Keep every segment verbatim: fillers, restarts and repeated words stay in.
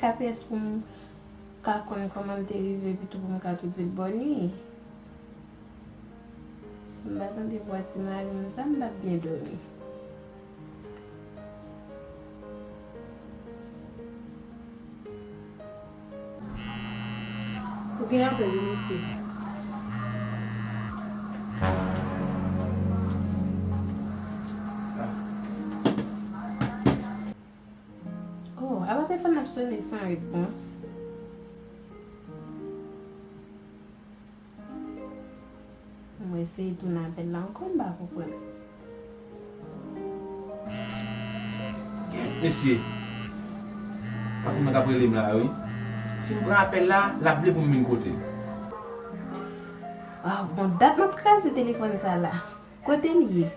K P S pou m ka konn kòman l te rive, epi tou pou m ka tou di l bòn nwi. Si m pa tande vwa ti mari m sa, m p ap byen dòmi. Ou gen apèl wi, mesye. Oh, apa telefòn nan ap sone san repons. Mwen eseye tounen apèl la ankò, m pa konprann. Mesye, pa konn k ap rele m la, wi. Si m pran apèl la, l ap vle pou m vin kote l. Ah, bon, dat m ap kraze telefòn sa la. Kote l ye?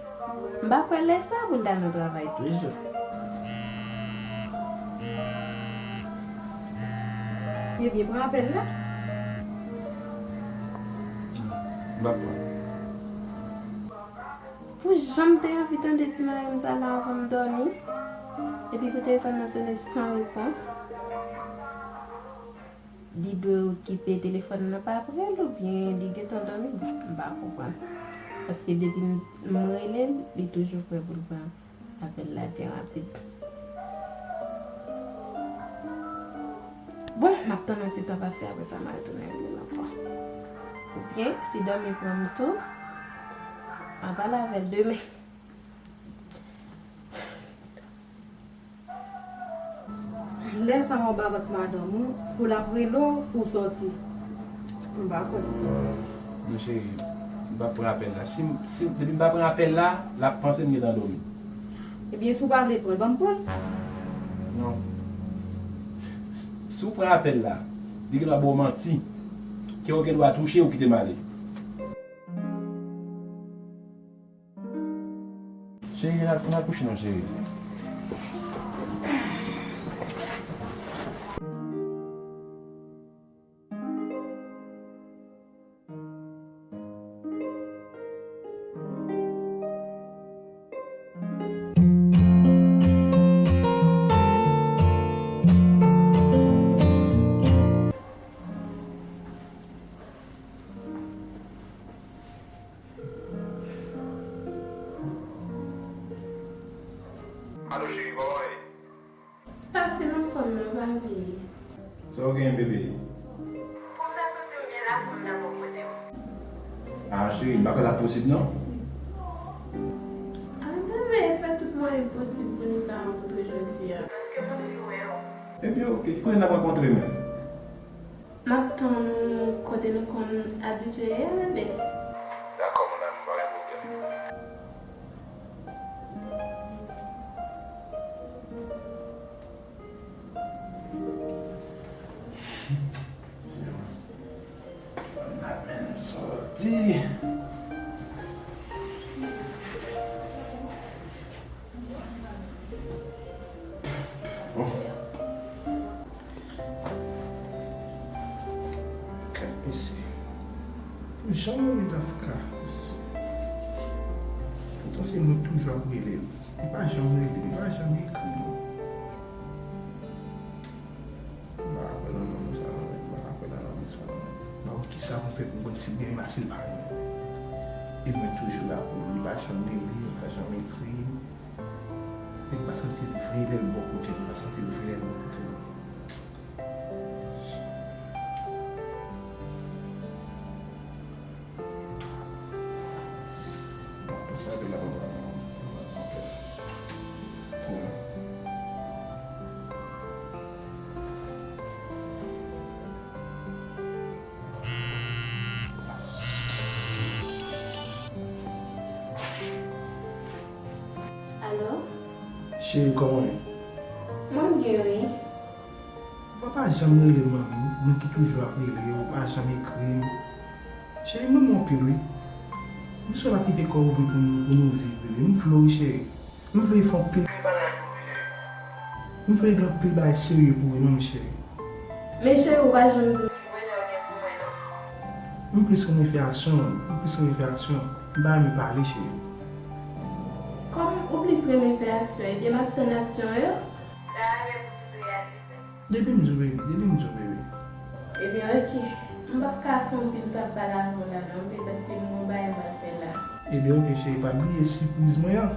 M pa kwè lè sa pou l ta nan travay toujou. Ebyen, pran apèl la. M p ap pran. Pou jan m te anvi tande ti mari m sa la anvan m dòmi, epi pou telefòn nan sone san repons. Li dwe okipe telefòn nan pa pre l oubyen li gentan dòmi? M pa konprann. Paske depi m, m rele l, li toujou prè pou l pran apèl la byen rapid. Bon, m ap tann yon ti tan pase, apre sa m a retounen rele l ankò. Oubyen, si dòmi pran m tou, m a pale avè l demen. Lè sa w anba vant madanm ou, pou l ap rele w pou w sòti. M pa kwè. Non, cheri, m p ap pran apèl la. Si, si, depi m pa pran apèl la, l ap panse m gentan dòmi. Ebyen, si w pa vle pran l, ban m pran l. Non. Si, si w pran apèl la, li gen dwa ba w manti. Kè w gen dwa touche, ou kite m ale. Cheri, ann al, ann al kouche non, cheri. Alo, cheri, kòman w ye? Pa fè non, fanm nan pa vle. Sa w gen, bebe? Pou m ta santi m byen la, fò m ta bò kote w. Ah, cheri, m pa kwè l ap posib, non. Ah, bebe, fè tout mwayen posib pou nou ta rankontre jodi a. Paske m anvi wè w. Ebyen, oke. Kounye a n ap rankontre menm? M ap tann ou kote nou konn abitye ye, bebe. Dakò, mon amour, pa gen pwoblèm. M ap menm sòti. Bon. Gad mesye. Pou jan mwen met afka. Poutan se mwen toujou ap rele l. Li pa janm rele m, li pa janm ekri m. M pa ka kwè nan lanmou sa non, mèt, m pa ka kwè nan lanmou sa non. M pa konn kisa pou m fè pou m konn si l renmen m, si l pa renmen m. E mwen toujou la pou li, li pa janm rele m, li pa janm ekri m. E m pa santi l vre lè l bò kote m, m pa santi l vre lè l bò kote m. Alo? Cheri, kòman w ye? Mwen byen, wi. Ou pa janm rele m, manmi. Mwen ki toujou ap rele w, ou pa janm ekri m. Cheri, m renmen w anpil, wi. M swè w ap kite kò w ouvri pou nou, pou nou viv, bebe. M vle w, cheri. M vle fè anpil bagay pou ou, cheri. M vle gen anpil bagay serye pou ou, wi, manmi cheri. Men cheri, ou pa janm di m ki pwojè w gen pou mwen, non. M plis renmen fè aksyon, m plis renmen fè aksyon. M pa renmen pale, cheri. Kòm ou plis renmen fè aksyon, ebyen, m ap tann aksyon w yo. Sa a gen pou tout reyalize. Depi m di w, baby, depi m di w, baby. Ebyen, oke. M p ap ka fè anpil tan ap pale avè w la, non, baby, paske m gen yon bagay m pral fè la. Ebyen, oke, cheri, pa bliye sipriz mwen an.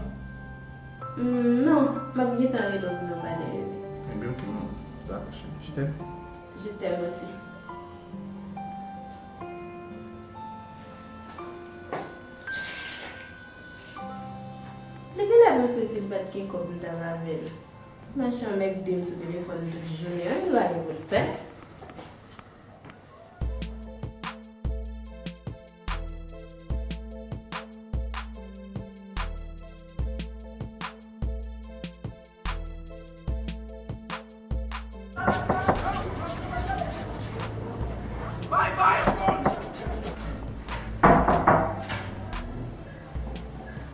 Hmm, non, m ap gentan rele w pou nou pale, baby. Ebyen, oke, non. Dakò, cheri. Je t'aime. Je t'aime aussi. Li genlè panse si m pa t gen kòb m t ap avè l. Machan mègde m sou telefòn tout jounen an, li pa gen pou l fè.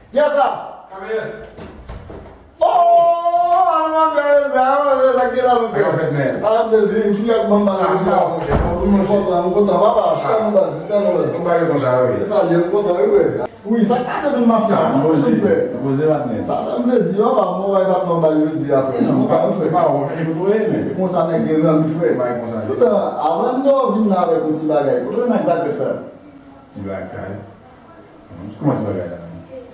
Kiyès sa? K P S. Oh, alon ap gade sa, sa k gen la, mon frè. Sa k fèt, men? Ah, mezanmi, ki ap ban m bagay konsa? M kontan, m kontan, papa, chita nan baz, chita nan baz. Yon bagay konsa, wi. Se sa, li, m kontan, wi, frè. Wi, sa k pase menm mafya? Sa k pase menm, frè? Poze, patnè. Sa fè m plezi, papa, mwen wè patnè w bay jodi a, frè. M kontan, wi, frè. Pa wè, e kote w ye, men? E konsa nèg gen zanmi, frè. Bay konsa. Toutan, avan m vin la avèk yon ti bagay, kote w ye nan Zagreb sa? Ti bagay. Kòman ti bagay la?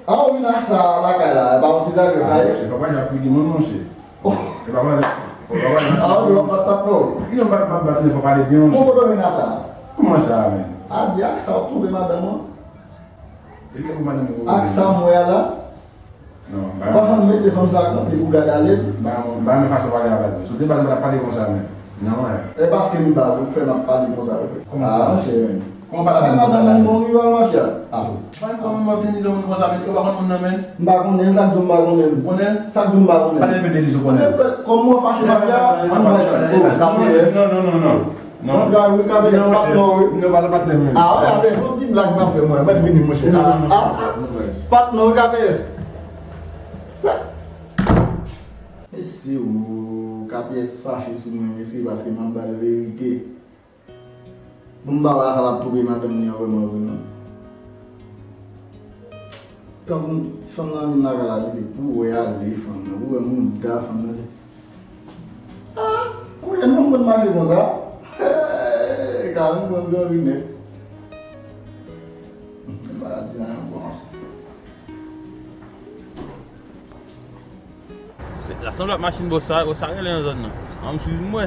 Ah, ou vin ak sa lakay la, e pa yon ti Zagreb sa ye? Ah, monchè, papa, y ap fouye moun, monchè. E pa pale. E pa pale. Ah, ou di w ap bat, bat non. Ki jan bat, bat, bat, men fò pale byen, monchè. Bon, kote w vin ak sa? Kòman sa, men? Ah, di ak sa w ap twonpe madanm ou? E ki pou madanm ou? Ak sa m wè a la? Non, m pa janm mete fanm sa kanpe pou gade ale. M pa, m pa renmen fason w pale a baz. Si w te baz, m pa t ap pale konsa, men. Non, wè. E paske m baz ou k fè m ap pale konsa, wi. Kòman sa? Ah, monchè. Kòman w pale avè m konsa la? Madanm ou rival mafya. Ah. Mwen kòman mwen vin di yon moun konsa, men ou pa konn moun nan, men? M pa konnen l, sa k di w m pa konnen l? Ou konnen l? Sa k di w m pa konnen l? Pale enpe de li, si w konnen l. Kòm mwen fache mafya, ann bay chan. Oh, K P S. Non, non, non, non. Non. Zantray, wi, K P S, patnè w, wi. Non, pa patnè m. Ah, wi, K P S, yon ti blag m ap fè mwen. Mwen vini, monchè. Ah, ah, patnè w, wi, K P S. Sa. Mesye, o, K P S fache sou mwen, mesye, paske m ap ba l verite. Bon, m pa wè sa l ap twonpe madanm li an vrèman vre, non. Tankou ti fanm nan vin lakay la, li se pou wè ale fanm nan, pou wè mouda fanm nan, se, ah, ou wè fanm konn mache konsa? Hey, ka yon bon gran rinè. M pa di anyen ankò. Se, sa sanble ak machin bòs sa, bòs sa rele nan zòn nan. An m swiv m wè.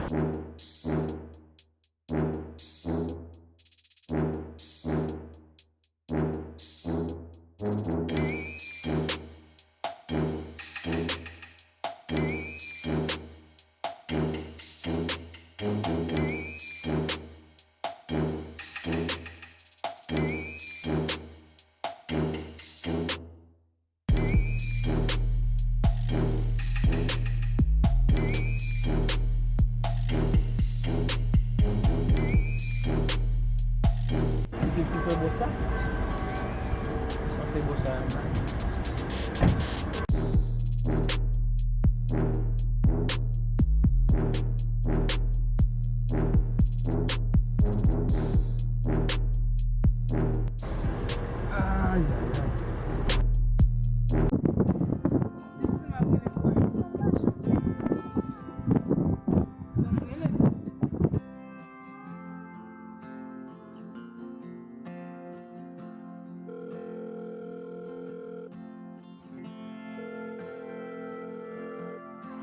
Ki, ki fè bòs la? Sa se bòs la menm la. Ay, ay, ay.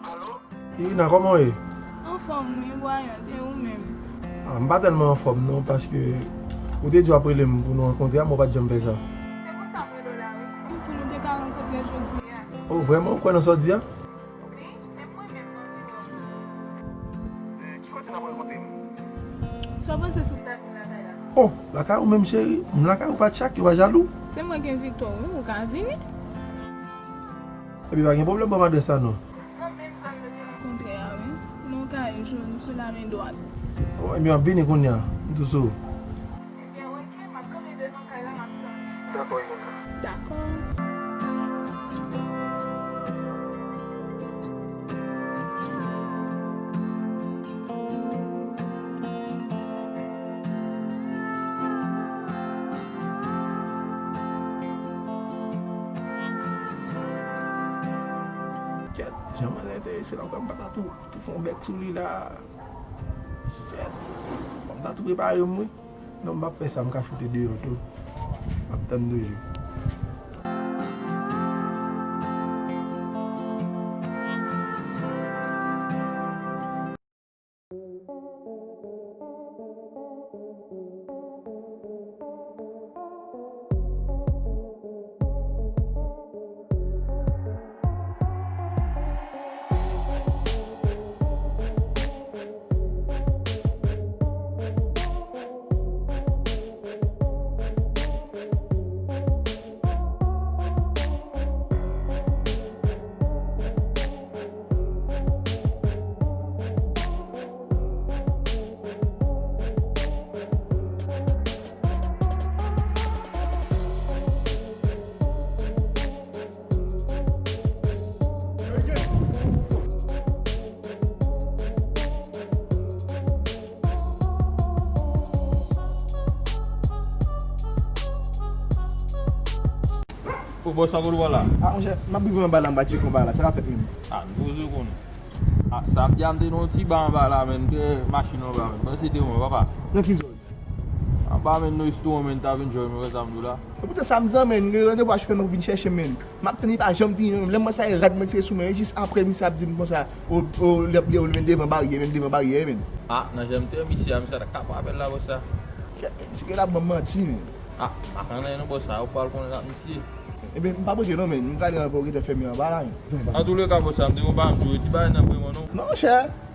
Alo? Irina, kòman w ye? Anfòm, wi, Bwayan, e ou menm? Ah, m pa tèlman anfòm, non, paske ou te di w ap rele m pou nou rankontre a, men w pa t janm fè sa. Se pou sa m rele w la, wi. Pou nou te ka rankontre jodi a. Oh, vrèman, ou kwè nan sa w di a? Wi, se mwen menm, mwen menm. Ki kote n ap rankontre? Sa w panse si w ta vin lakay la? Oh, lakay ou menm, cheri? M lakay ou pa tchak, yo pa jalou? Se mwen ki envite w, wi, ou ka vini. Epi pa gen pwoblèm, ban m adrès la non. Nan menm zòn nou te rankontre a, wi. Nan yon kaye jòn, sou lamen dwat. Oh, ebyen, m ap vini kounye a. M tou sou. Ebyen, oke, m ap kanpe devan kay la, m ap tann ou. Dakò, Irina. Dakò. Kèt, jan m anlè te ye, se la ou kwè m pa ta tou, tou fè yon bèk sou li la. Sa tou prepare m, wi. Non, m p ap fè sa, m ka choute deyò tou. M ap tann toujou. Ou bò sa kote w la? Ah, monchè, m ap rive anba la, m pa tcheke anba la. Sa k ap fèt menm? Ah, nou poze w konnen. Ah, sa ap di a m te nan yon ti ba anba la, menm, gen machin anba, menm. Panse te mwen, papa. Nan ki zòn? Anba, menm, nan restoran, menm, ta vin jwenn mwen, sa m di w la. E poutan sa m zanmen, gen randevou a chofè m pou vin chèche m, menm. M ap tann li pa janm vini, menm. Lè m wè sa, e rad mwen tire sou mwen, e jis apre, misye ap di m konsa, o, o, lè, lè, menm devan baryè, menm devan baryè, menm. Ah, nan jan m te wè misye a, misye ta ka pran apèl la, bò sa. Kèt, misye gen la ban m manti, menm. Ah, m pa konn anyen non, bò sa, ou pral konnen ak misye. Ebyen, m pa prete non, menm. M prale anba, ou gentan fèmen anba la, menm. Antouleka, bò sa, m te konn pa m di w, ti bagay nan vrèman non. Non, monchè,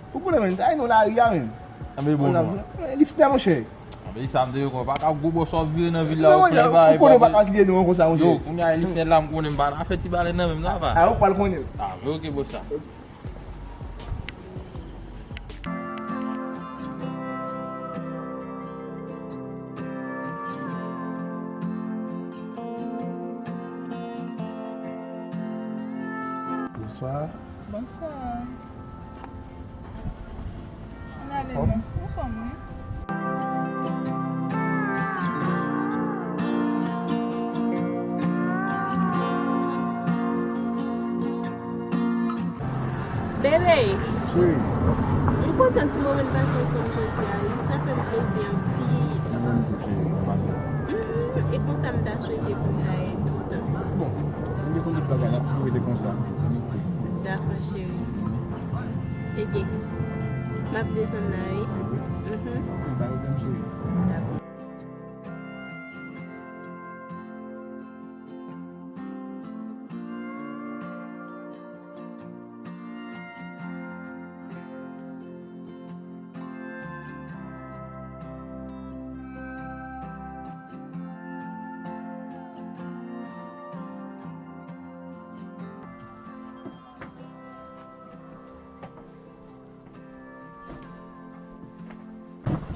ou konnen, menm, sa e non lari a, menm. Anben bon, non. Li snè, monchè. Anben sa, m te konn pa ka gwo bò sa w vire nan vil la, ou plen bagay, ou konnen ou pa ka kite non konsa, monchè. Yo, kounye a, li snè la, m konnen m pa nan afè ti bagay nan menm, non, apa. Ah, ou pral konnen. Ah, men oke, bò sa. Bonswa. Bonswa. Ann ale non. Anfòm, wi. Bebe! Cheri. M kontan ti moman n pase ansanm jodi a, wi. Sa fè m plezi anpil. Mwen menm tou, cheri, mwen pase. Mhm. E konsa m ta swete pou n ta ye toutan. Bon, m te konn tout bagay, n ap toujou rete konsa. Dakò, cheri. Ebyen, m ap desann la, wi. Mhm. Pa gen pwoblèm, cheri. Dakò.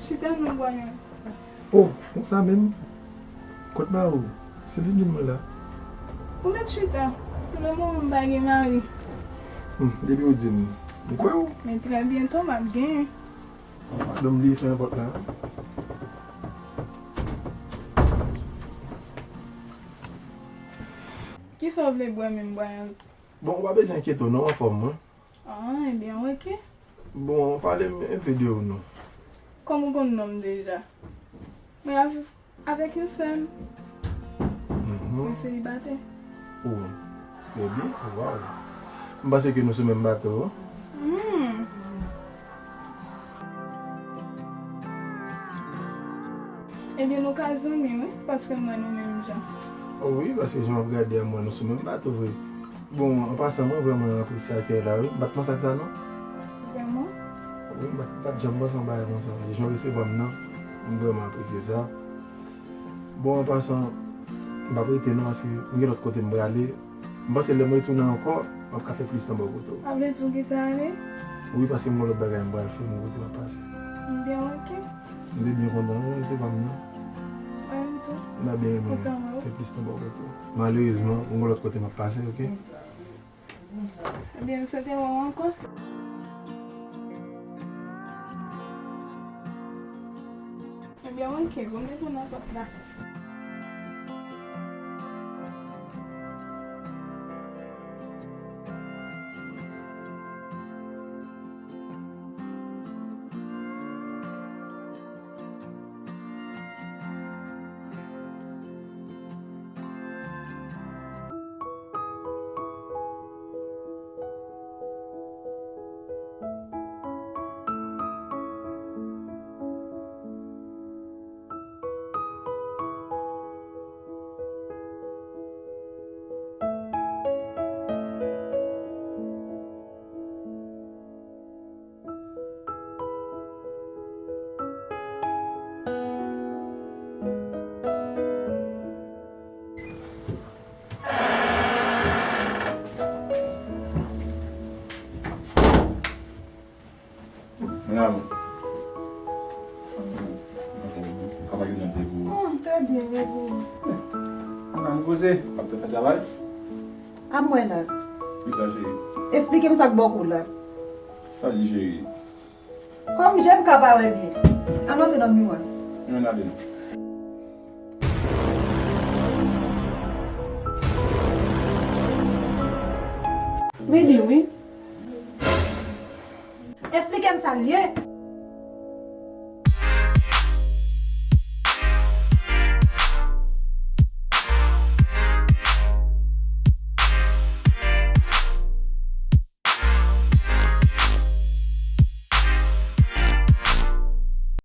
Chita non, bwè yon. Oh, konsa menm? Kot mari w? Se li menm mwen la. Ou mèt chita. Pou le moman m pa gen mari. Hmm, depi w di m, m kwè w. Men trè byento m ap genyen. Madanm li fè nenpòt la. Kisa w vle bwè menm, bwè yon? Bon, ou pa bezwen enkyete w non, anfòm mwen. Ah, ebyen, oke. Bon, pale m enpe de ou non. Kòman ou konn non m deja? Mwen ap viv avèk yon sè m. Mhm. Mwen selibatè. Oh, trè byen, waw. M panse ke nou sou menm bato. Hmm. Ebyen, nou ka zanmi, wi, paske m wè nou menm jan. Oh wi, paske jan w ap gade a, m wè nou sou menm bato vre. Bon, an pasan, mwen vrèman apresye akèy la, wi. M pa t panse ak sa, non. Vrèman? Wi, m pa t, m pa t janm panse yon bagay konsa. Jan w resevwa m nan, m vrèman apresye sa. Bon, an pasan, m p ap rete, non, paske m gen lòt kote m prale. M panse lè m retounen ankò, m ap ka fè plis tan bò kote w. A vle di w gentan ale? Wi, paske m gen lòt bagay m pral fè, m kote m ap pase. Ebyen, oke. M te byen kontan, wi, se pa m nan. Mwen menm tou. M ta byen renmen fè plis tan bò kote w. Malerezman, m gen lòt kote m ap pase, oke? Ebyen, m swete wè w ankò. Ebyen, oke, bon, m te nan pòt la. Nan te pou. Hmm, trè byen, e pou. Ann poze, w ap fè travay? A mwen la. Kisa, cheri? Esplike m sa k ba w kou la. Sa li, cheri? Kòm je m ka pa wè byen. Ann antre nan miwa. Ann ale non. Wi, li wi. Esplike m sa l ye.